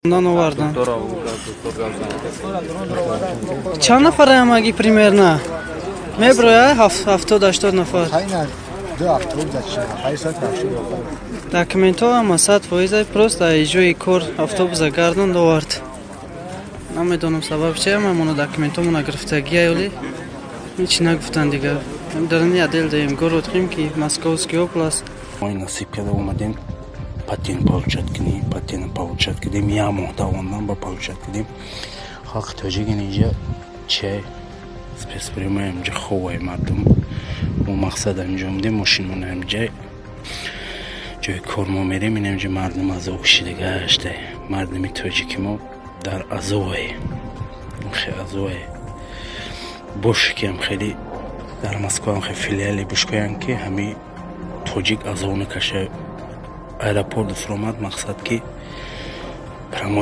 Овардан. Чанд нафар ҳамагӣ примерно? Меброя 70-80 нафар. Документҳо ҳама 100%, просто ҷои кор автобуса гардонд, овард. Намедонам, сабаб чи, ҳамамона документҳомона гирифтагия ёли ҳеч нагуфтанд дигар. Дарни отдел даем город Химки, Московский область. Мо насиб карда омадем патент получать кунем. Патент получать кардем, як моҳ давондан ба получать кардем. Халқи тоҷик инҷа че спецприёма, инҷа ховай мардум. Мо мақсад инҷа омадем, мошинмона инҷа ҷои кор мо мерем. Ин инҷа мардум азоб кашида гашта. Мардуми тоҷики мо дар азове, азове боше, ки ам хеле дар Москва хеле филиале бишкоянд, ки ҳами тоҷик азоб накаша. Аэропорт фуромад, мақсад ки прямой.